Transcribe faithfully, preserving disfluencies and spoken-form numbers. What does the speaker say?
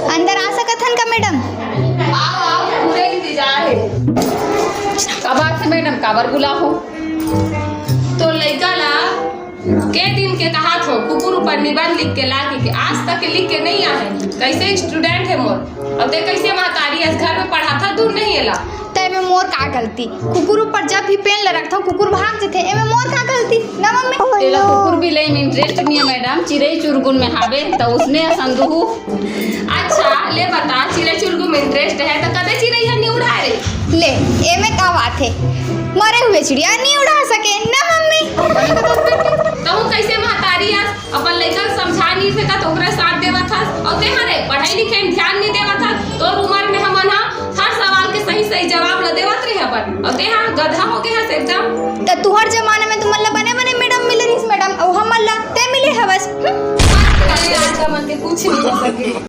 अंदर आ सकत हन का मैडम? आओ, आओ, पूरे इंतजार है। का बात है मैडम, काबर बुलाहू? तो लइका ला के दिन के कहात हो, कुकुर ऊपर निबंध लिख के ला के, के आज तक के लिख के नहीं आए। कैसे स्टूडेंट है मोर, अउ ते कैसे महतारी अस घर में पढ़ाथा, दूर नहीं एला। त एमे मोर का गलती? कुकुर ऊपर जब भी पेन ल रखथव, कुकुर भाग जथे, एमे मोर का गलती? ना मम्मी? तेला कुकुर बिलई में इंटरेस्ट नहीं है मैडम, चिरई चुरगुन में हावे, त उसने असन दुहू। अच्छा, ले बता, चिरई चुरगुन में इंटरेस्ट है, त कदे चिरई ह नहीं उड़ाए रे? ले, एमे का बात है? मरे हुए चिड़िया नहीं उड़ा सके, ना मम्मी? तहूँ कैसे महतारी अस, अपन लइका ल समझा नहीं सकत, ओकरे साथ देवत हस, अउ ते हरे पढ़ाई लिखाई में ध्यान नहीं देवत हस। तोर उम्र में हमन ह हर सवाल के सही सही जवाब ल देवत रहे अपन, अउ ते ह गधा हो गए हस एकदम। त तुहर जमाना में तुमन ल बने बने मैडम मिले रहिस मैडम, अउ हमन ल ते मिले हवस। हम्म। अरे, आज हमन के कुछ नहीं हो सके।